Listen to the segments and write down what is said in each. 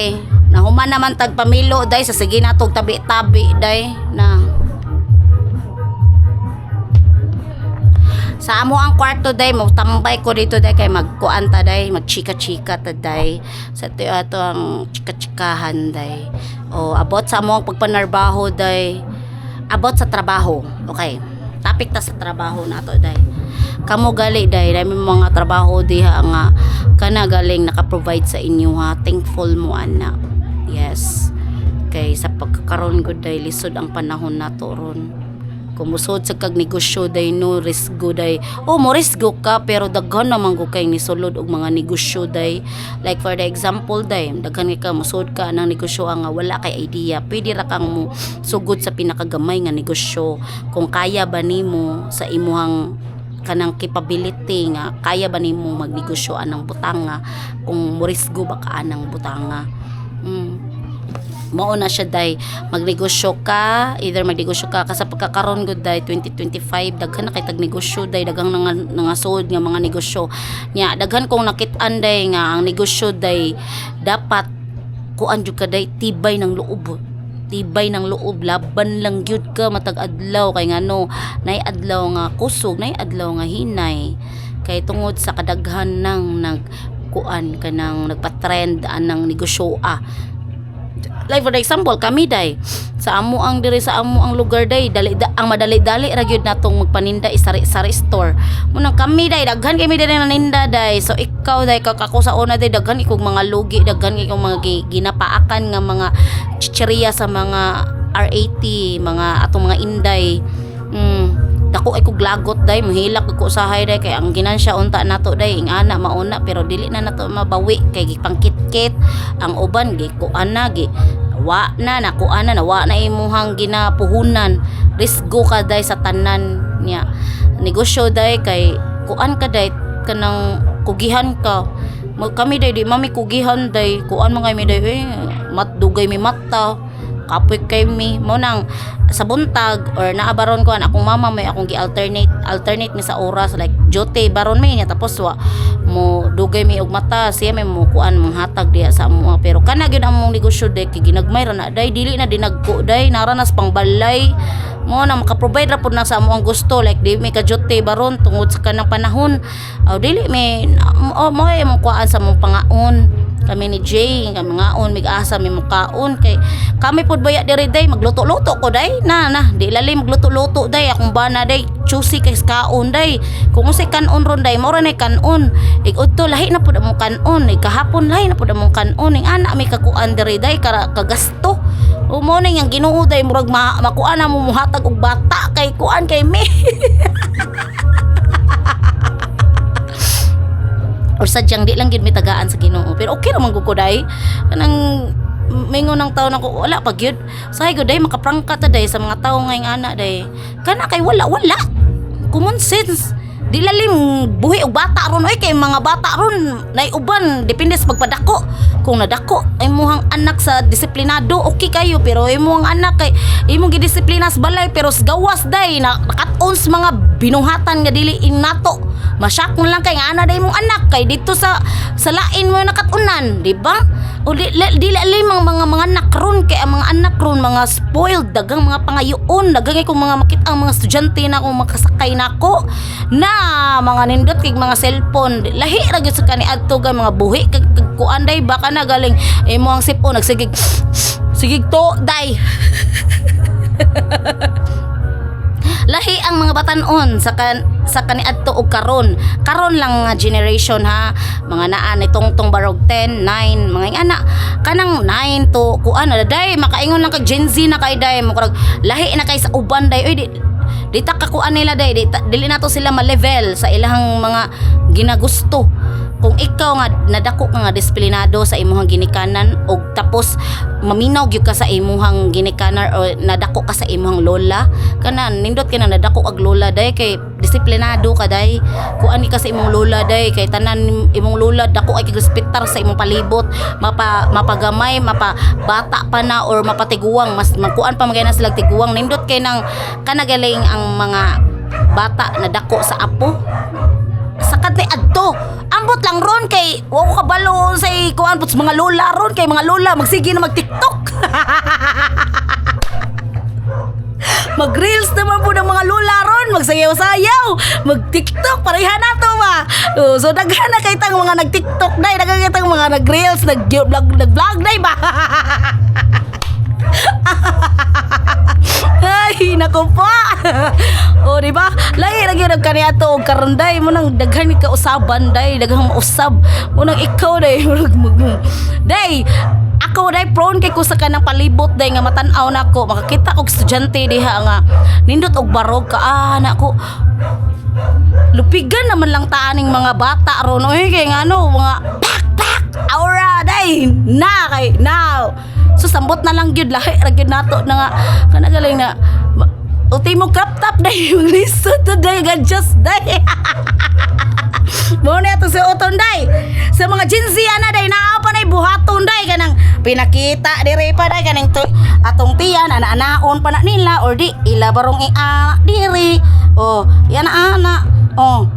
Day. Nahuman naman tag pamilo, day, sa sige natog tabi-tabi, day, na. Sa amo ang kwarto, day, mo tambay ko dito, day, kay magkuan ta, day, magchika-chika ta, day. Sa to ato ang chika-chikahan, day. O abot sa amo ang pagpanarbaho, day. Abot sa trabaho. Okay. Topic ta sa trabaho nato, day. Kamo gali, day, dami mga trabaho diha nga kana galing naka-provide sa inyo ha. Thankful mo ana. Yes. Kay sa pagkakaroon gud, day, lisod ang panahon nato ron. Kung musod sa kag negosyo, day, no risgo, day. Oh, mo risgo ka, pero daghan naman ko kay nisulod og mga negosyo, day. Like for the example, day, daghan kay ka musod ka ng negosyo nga wala kay idea, pwede ra kang mo sugod sa pinakagamay nga negosyo kung kaya ba nimo sa imuhang kanang capability nga kaya ba nimo magnegosyo anang butanga, kung morisgo ba ka anang butanga. Mao na siya, day. Magnegosyo ka, either magnegosyo ka ka sa pagkakaron gud, day, 2025, daghan na kay tag negosyo, day, daghang nangasod nga mga negosyo nya. Daghan kong nakit-an, day, nga ang negosyo, day, dapat kuan jud ka, day, tibay ng loob, tibay ng loob, laban lang gyud ka matag adlaw, kay ngano nay adlaw nga kusog, nay adlaw nga hinay, kay tungod sa kadaghan ng nagkuan kanang nagpa-trend anang negosyo ah. Like for example, kami, day, sa amo ang diri sa amo ang lugar, day, dali da, ang madali-dali ra gyud natong magpaninda is sari-sari store munang kami, day. Daghan kami diri naninda, day. So ikaw, day, kako sa una, day, daghan ikog mga lugi, daghan ikog mga ginapaakan nga mga chichirya sa mga R80, mga atong mga inday. Dako ay kog lagot, day, mohilak ko usahay, day, kay ang ginansya unta nato, day, ingana mauna, pero dili na nato mabawi kay gipangkitkit ang uban, gi kuan na, gi wa na nakuan na, nawa na imuhang ginapuhunan. Risgo ka, day, sa tanan niya negosyo, day, kay kuan ka, day, kanang kugihan ka. Kami, day, di mami kugihan, day. Kuan mga mi, day, eh, matdugay mi mata, kapoy kay mi mo nang sa buntag or naabaron ko an akong mama, may akong gi-alternate alternate mi sa oras, like duty baron mi niya, tapos wa mo dugay mi og mata, siya may mo kuan, mong hatag diha sa amo. Pero kana gyud among negosyo, day, kay ginagmay ra na, day, dili na dinagko, day, naranas pang balay mo na maka-provide ra pud na sa amo ang gusto. Like di mi ka duty baron tungod sa kanang panahon. Aw, dili mi mo mo ay mong kuan sa mong pangaon. Kami ni Jay nga mangaon, mig-asa mi mukaon, kay kami pud baya diri, day, magluto-luto ko, day, na na di lalim magluto-luto, day. Akong bana, day, choosy kay kaon, day. Kung unsay kanon ron, day, mao ra nay kanon. Ig udto lahi na pud among kanon, ig kahapon lahi na pud among kanon. Ing ana may kakuan diri, day, kara kagasto o mo na ang Ginoo, day, murag makuan na mo muhatag og bata kay kuan kay mi or sadyang di lang gid mi tagaan sa Ginoo, pero okay ra man gud ko, day. Kanang mingon ng tao nako, wala pa gyud sahay gud, day, makaprangka ta, day, sa mga tawo nga ana, day, kana kay wala wala common sense. Di lalim buhi og bata ron oy, kay mga bata ron nay uban depende sa pagpadako. Kung nadako ay muhang anak sa disiplinado, okay kayo, pero imong anak kay imong gidisiplina sa balay pero sa gawas, day, na nakat-on sa mga binuhatan nga dili inato, masyak mo lang kay nga ana day imong anak, kay dito sa lain mo nakatunan, di ba? O di, di lalim ang mga anak ron, kay ang mga anak ron mga spoiled, dagang mga pangayoon, dagang kay kung mga makita ang mga estudyante na kung makasakay nako na mga nindot kay mga cellphone, lahi ra gyud sa kaniadto kay mga buhi kag kuan, day, baka na galing imo ang sipon nagsigig sigig to, day. Lahi ang mga batanon sa kaniadto og karon. Karon lang nga generation ha, mga naa ni tungtong barog 10 9, mga ingana kanang 9 to kuan na, day, makaingon lang kag Gen Z na kay, day, mo karag lahi na kay sa uban, day. Oy, di ta kakuan nila, day, di, dili nato sila ma-level sa ilahang mga ginagusto. Kung ikaw nga nadako ka nga disiplinado sa imuhang ginikanan og tapos maminaw gyud ka sa imuhang ginikanan o nadako ka sa imuhang lola, kana nindot kay na nadako ag lola, day, kay disiplinado ka, day. Kuan ka sa imong lola, day, kay tanan imong lola dako ay kag sa imong palibot, mapa mapagamay, mapa bata pa na or mapatiguang, mas makuan pa magay na sila tiguang. Nindot kay nang kanagaling ang mga bata na dako sa apo sa maglakad ni adto. Ambot lang ron kay wa ko kabalo sa kuan pud sa mga lola ron kay mga lola magsige na mag-TikTok. Mag-reels naman po ng mga lola ron, magsayaw-sayaw, mag-TikTok, pareha na to ba? Oh, so daghan na kay tang mga nag-TikTok day, daghan kay tang mga nag-reels, nag-vlog, nag-vlog day ba? Ay, nako po. O, di ba? Lahi ra gyud ang kaniadto og karon day mo nang daghan ni kausaban day, daghang mausab. Mo nang ikaw day, murag day. Ako day prone kay ko sa kanang palibot day nga matan-aw nako, makakita og estudyante diha nga nindot og barog ka ah nako. Lupigan naman lang taaning mga bata ron oy kay ngano mga pak pak aura day na kay now. So sambot na lang gyud, lahi ra gyud nato na nga kana galing na ultimo crop top day, maglisod to day, adjust day. Mo na ito si Oton day. Sa mga Gen Z ana day naa pa nay buhaton day kanang pinakita dire pa day kanang to, atong tiyan ana-anaon pa na nila or di ila barong i-ana diri. Oh, yan ana. Oh.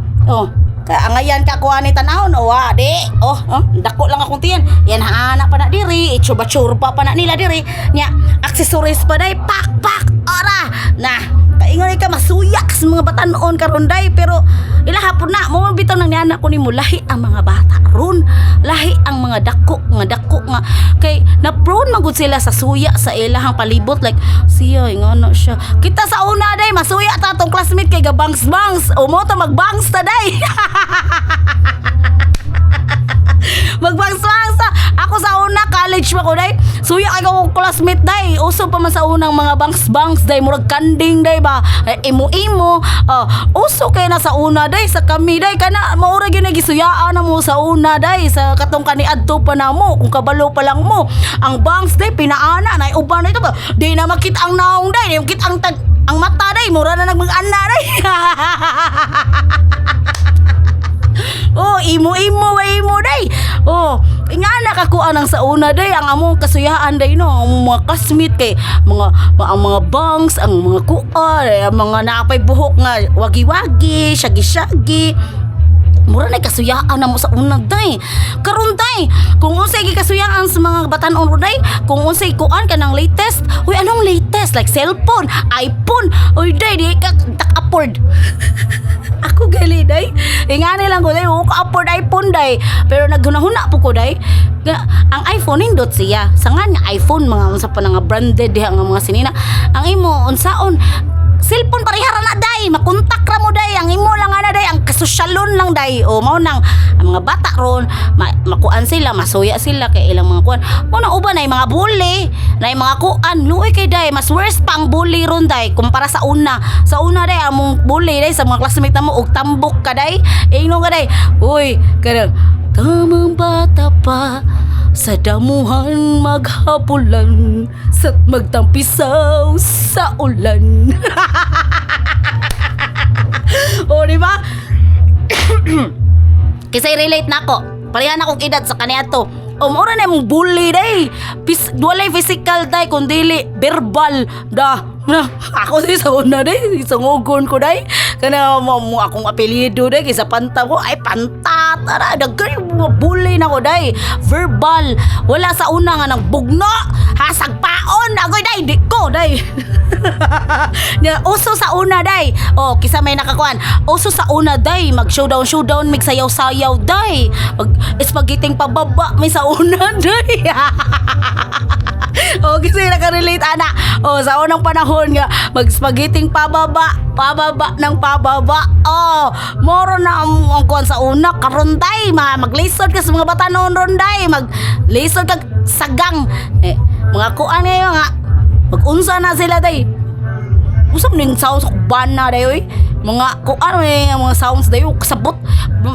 Ka angayan ka kuha ni tanahon o wa di. Oh, dako lang akong tiyan. Yan ana pa na diri, itsuba-churba pa na nila diri. Nya accessories pa day, pak pak ora. Na, kaingon ka masuyak sa mga batanon karon day, pero ila hapon na mo bitaw nang niana ko nimo, lahi ang mga bata ron, lahi ang mga dako nga dako nga kay na prone man gud sila sa suya sa ilahang palibot, like siya ngano siya. Kita sa una day masuya ta atong classmate kay gabangs bangs o mo ta magbangs ta day, magbangs-bangs ta. Ako sa una college pa ko day, suya kay ko classmate day, uso pa man sa unang mga bangs-bangs day, murag kanding day ba. Eh, imo-imo. Oh, uso kay na sa una day sa kami day kana maura gyud gisuyaan na mo sa una day sa katong kaniadto pa na mo kung kabalo pa lang mo ang bangs day pinaana na uban na ito ba di na makita ang naong day, di makita ang tag ang mata day, mura na nagmag-ana day. Oh, imo-imo wa imo day. Oh, ingana ka kuan ang sa una day ang among kasuyaan day no, ang mga classmate kay mga ang mga bangs, ang mga kuan, eh, ang mga naapay buhok nga wagi-wagi, shagi-shagi. Mura na kasuyaan na mo sa una day. Karon day, kung unsay gikasuyaan sa mga batan-on ron day, kung unsay kuan ka ng latest, uy anong latest? Like cellphone, iPhone, uy day di ka tak afford. Ako gali day. Ingani lang ko day, ko afford iPhone day. Pero naghunahuna po ko day. Nga, ang iPhone nindot siya. Sa nga nga iPhone mga unsa pa na nga branded diha nga mga sinina. Ang imo unsaon cellphone parehara na day, makontak ra mo day, ang imo lang ana day, ang kasosyalon lang day. O mao nang ang mga bata ron makuan sila, masuya sila kay ilang mga kuan. Mao nang uban ay mga bully, na mga kuan, luoy kay day, mas worse pa ang bully ron day kumpara sa una. Sa una day among bully day sa mga classmate namo og tambok ka day. Ingnon ka day. Uy, kanang tamang bata pa sa damuhan maghapulan sa't magtampisaw sa ulan. O, di ba? Kasi relate na ako. Pareha na akong edad sa kaniadto. O, mura na imong bully day. Walay physical day, kundi verbal. Da, na, ako di sa una day, sungugon ko day. Kana mo akong apelyido day, kaysa panta ko, ay panta, tara, daghan yung mga bully na ko day. Verbal. Wala sa una nga nang bugno, hasag paon, agoy day, di ko day. Nya, uso sa una day. O, kisa may nakakuan. Uso sa una day, mag showdown showdown, mig sayaw-sayaw day. Mag spaghetti pababa may sa una day. O, kasi nakarelate ana. O, sa unang panahon nga mag spaghetti pababa, pababa ng pababa. O, moro na ang kuan sa una karon day, ma maglisod ka sa mga bata noon ron day, maglisod kag sagang. Eh, mga kuan ngayon nga mag-unsa na sila day. Usap ning sounds bana day oy. Mga kuan may mga sounds day oh, kasabot.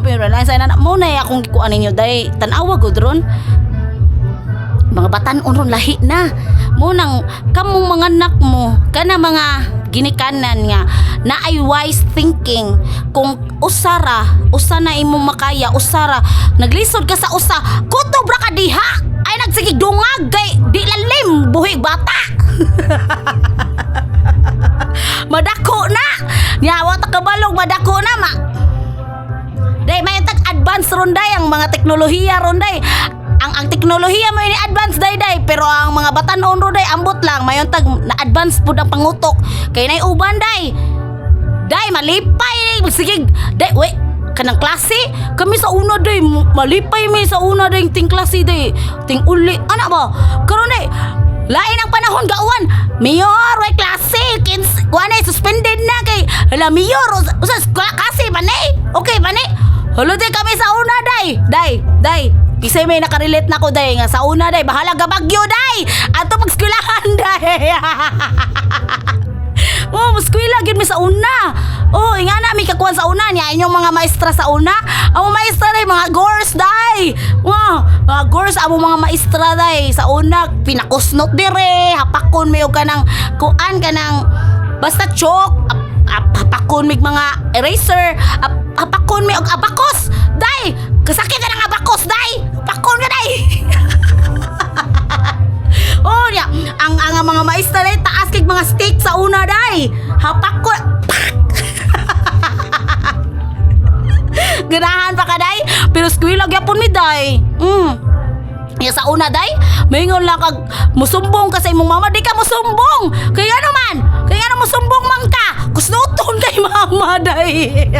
Pero lang sa na mo na akong gikuan ninyo day. Tan-awa gud ron. Mga batan-on ron lahi na. Mo nang kamong mga anak mo kana mga ginikanan nga naay wise thinking kung usara usa na imong makaya, usara naglisod ka sa usa, kutob ra ka diha ay nagsige dungag kay di lalim buhi bata. Madako na nya, wa ta kabalog madako na ma. Day Nag-advance ron day ang mga teknolohiya ron day. Ang teknolohiya mo ni advance day day, pero ang mga batanon ron day ambot lang mayon tag na-advance pud ang pangutok kay nay uban day. Day malipay sige day we kanang klase kami sa una day malipay mi sa una day ting klase day ting uli ana ba. Karon day lain ang panahon gauwan mayor way klase kins kuan ay suspended na kay hala mayor usa klase man eh okay man eh. Hala day kami sa una day day day. Kisay may nakarelate na ko day nga sa una day bahala ga bagyo day ato pagskwelahan day. Oh, muskwela gyud mi sa una. Oh, ingana mi kakuan sa una niya inyong mga maestra sa una. Ang mga maestra day mga girls day. Wow, mga girls amo mga maestra day sa una pinakusnot dire, hapakon mi og kanang kuan kanang basta chalk, hapakon mig mga eraser, hapakon mi og abakos. Day, kasakit ka ng abakos day. Hapakon ka day. Oh, niya. Ang mga maestra day taas kay mga stick sa una day. Hapak ko. Pak! Ganahan pa ka day. Pero skwela gyapon mi day. Ya sa una day, maingon lang kag musumbong ka sa imong mama, di ka musumbong. Kay ano man? Kay ano musumbong man ka? Kusnuton kay mama day.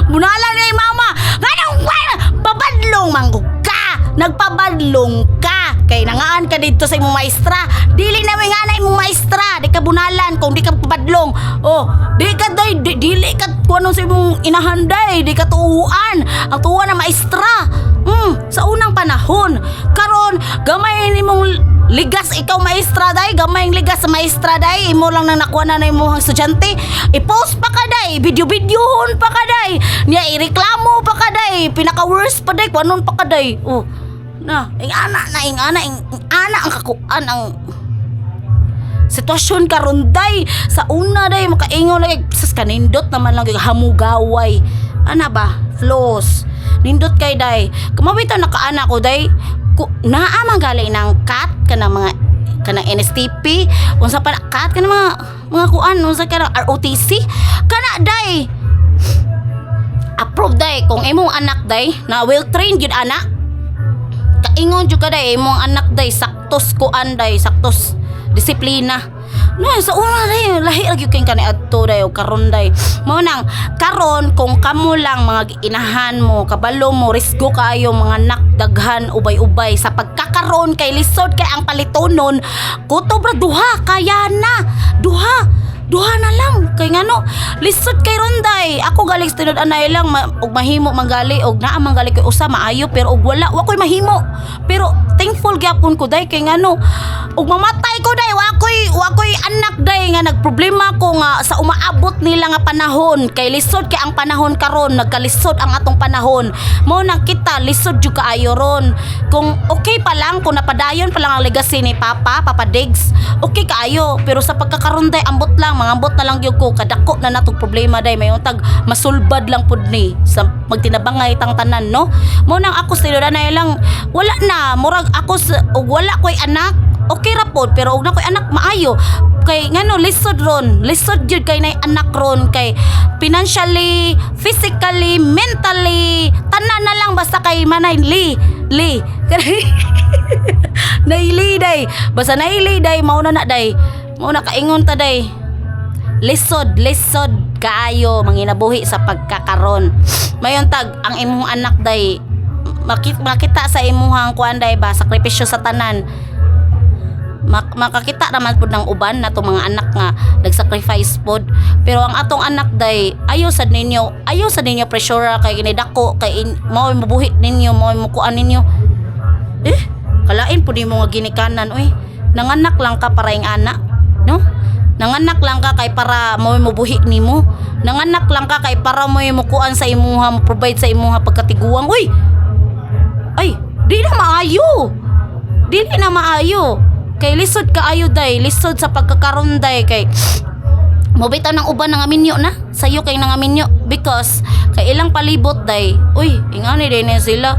Munala ni mama. Nganong wala? Pabadlong manggug ka. Nagpabadlong ka. Kay nangaan ka dito sa imong maestra. Dili na may nga na imong maestra. Di ka bunalan kung di ka pabadlong. Oh, di ka day, dili ka kuno sa imong inahanday, di ka tuuan. Ang tuuan na maestra. Sa unang panahon. Karon, gamay nimong ligas ikaw maestra day, gamay ang ligas sa maestra day, imo lang nang nakuha na imong estudyante. I-post pa ka day, video-videohon pa ka day. Niya ireklamo pa ka day, pinaka worst pa day, kuanon pa ka day. Oh. Na, ing ana na ing ana ing ana ang kakuan ang sitwasyon karon day. Sa una day makaingon lagi sas kanindot naman lang gyud hamugaway ana ba floss nindot kay day kumawita nakaana ko day ku, naa man gali ng cat kanang mga kanang NSTP unsa pa na cat kanang mga kuan unsa ka ROTC kana day approve day kung imong anak day na well trained gyud ana kaingon jud ka day imong anak day saktos kuan day saktos disiplina no. Sa una day lahi ra gyud kay kani adto day og karon day. Mao nang karon kung kamo lang mga inahan mo kabalo mo risgo kaayo mga anak daghan ubay-ubay sa pagkakaroon kay lisod kay ang palitonon kutob ra duha kaya na duha duha na lang kay ngano lisod kay ronday. Ako galing sa tinud anay lang og mahimo manggali og naa manggali kay usa maayo pero og wala wa koy mahimo pero thankful gyapon ko day kay ngano og mamatay ko day wa koy anak day nga nagproblema ko nga sa umaabot nila nga panahon kay lisod kay ang panahon karon. Nagkalisod ang atong panahon mo nang kita lisod jud kaayo ron. Kung okay pa lang kung napadayon pa lang ang legacy ni Papa Papa Diggs okay kaayo pero sa pagkakaron day ambot lang mangambot na lang gyud ko kadako na natong problema day may untag masulbad lang pud ni sa magtinabangay tang tanan no. Mo nang ako sa na lang wala na murag ako sa, og wala koy anak okay ra pod pero og na koy anak maayo kay ngano lisod ron lisod jud kay nay anak ron kay financially, physically, mentally tanan na lang basta kay manay li li naili day basta naili day mao na na day mao na kaingon ta day lisod lisod kaayo manginabuhi sa pagkakaron. Mayon tag ang imong anak day makita sa imuhang kuan day ba sakripisyo sa tanan makakita naman pud ng uban na mga anak nga nagsacrifice pod pero ang atong anak day ayaw sad ninyo pressure kay ginidako kay mao mabuhi ninyo mao mukuan ninyo eh kalain pud nimo nga ginikanan uy. Nanganak lang ka para ing anak no, nanganak lang ka kay para mo mabuhi nimo, nanganak lang ka kay para mo mukuan sa imuha mo provide sa imuha pagkatiguang uy. Ay di na maayo, dili na maayo kay lisod kaayo day lisod sa pagkakaron day kay mobitaw ng uban nangaminyo na sayo kay nangaminyo because kay ilang palibot day uy ingani day na sila.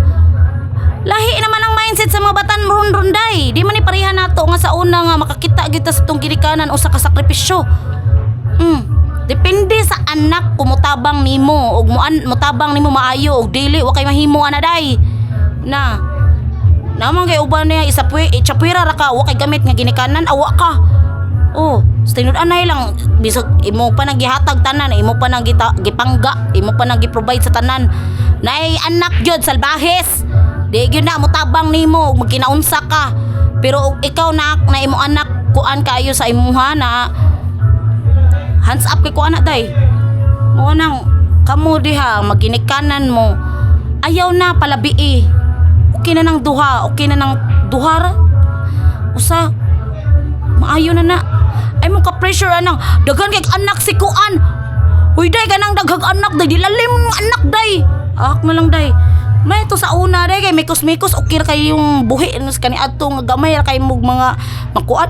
Lahi naman ang mindset sa mga batan ron ron day. Di man ni pareha nato nga sa una nga makakita gyud ta sa tong ginikanan usa ka sakripisyo. Depende sa anak kung mutabang nimo ug muan mutabang nimo maayo og dili, wa kay mahimo ana, day. Na naman kay uban niya isapwe itsapwera ra ka, wa kay gamit nga ginikanan, awa ka. Oh, sa tinud-anay lang bisag imo pa nang gihatag tanan, imo pa nang gipangga, imo pa nang gi-provide sa tanan. Naay anak gyud salbahes. Di gyud na mutabang nimo ug magkinaunsa ka. Pero og ikaw na na imo anak kuan kaayo sa imuha na hands up kay kuan na, day. Mo nang kamo diha maginikanan mo, ayaw na palabii. Okay na nang duha, okay na nang duha ra. Usa maayo na na. Ay mo ka pressure anang daghan kay anak si kuan. Uy day, kanang daghag anak, day, di lalim anak, day. Ak na lang, day. May to sa una, day, kay mikos-mikos okay ra kay yung buhi ano sa kani adto nga gamay ra kay mog mga makuat.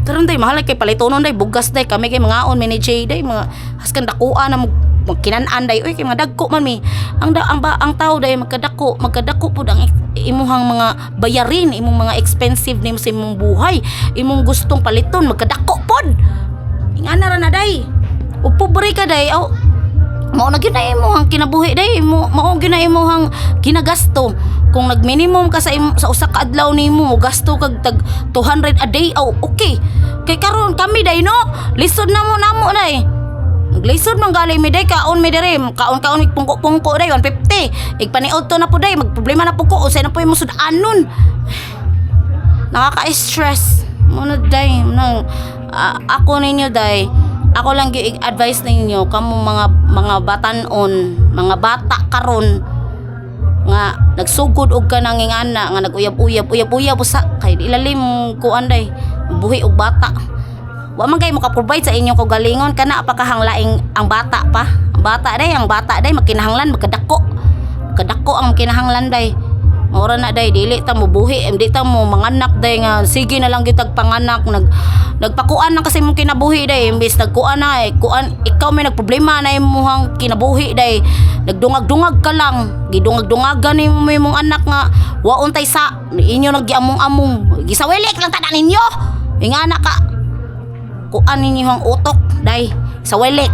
Karon, day, mahal kay palitonon, day, bugas, day. Kami kay mga on manager, day, mga haskan dakuan na magkinan-an, day, uy, kay mga dagko man mi. Ang da, ang ba, ang tao, day, magkadako magkadako pud ang imuhang mga bayarin, imong mga expensive nimo sa imong buhay, imong gustong paliton, magkadako pod. Ingana ra na, day. Ug pobre ka, day, aw mao na gyud na imong kinabuhi, day mo, mao gyud na imong ginagasto. Kung nag-minimum ka sa usa ka adlaw nimo gasto kag tag 200 a day, aw okay. Kay karon kami, day, no, lisod na mo namo, day. Naglisod man gali mi, day, kaon mi diri, kaon kaon mig pungko-pungko, day, 150. Igpaniudto na po, day, magproblema na po ko unsay na po imong sud-anon. Nakaka-stress mo na, day. Nang ako ninyo, day, ako lang gi-advise ninyo kamo mga batanon, mga bata karon nga nagsugod og kanang ingana nga nag-uyab-uyab, uyab-uyab usa kay ilalim kuan, day, buhi og bata. Wa man kay maka-provide sa inyong kaugalingon kana pa kahanglaing ang bata pa. Ang bata, day, ang bata, day, magkinahanglan magkadako kadako ang kinahanglan, day. Maura na, day, dili ta mo buhi, di ta mo manganak, day, nga sige na lang gitag panganak, nagpakuan na kasi mong kinabuhi, day, imbes nagkuan na eh, kuan ikaw may nagproblema na imuhang kinabuhi, day. Nagdungag-dungag ka lang, gidungag-dungagan nimo imong anak nga waon tay sa inyo nagyamong-among gisawilik lang tanan ninyo. Ingana ka kuan ninyo ang utok, day, sawilik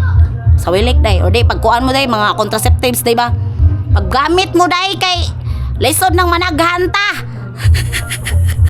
sawilik, day, o di pagkuan mo, day, mga contraceptives, day ba, paggamit mo, day, kay lisod ng managhanta.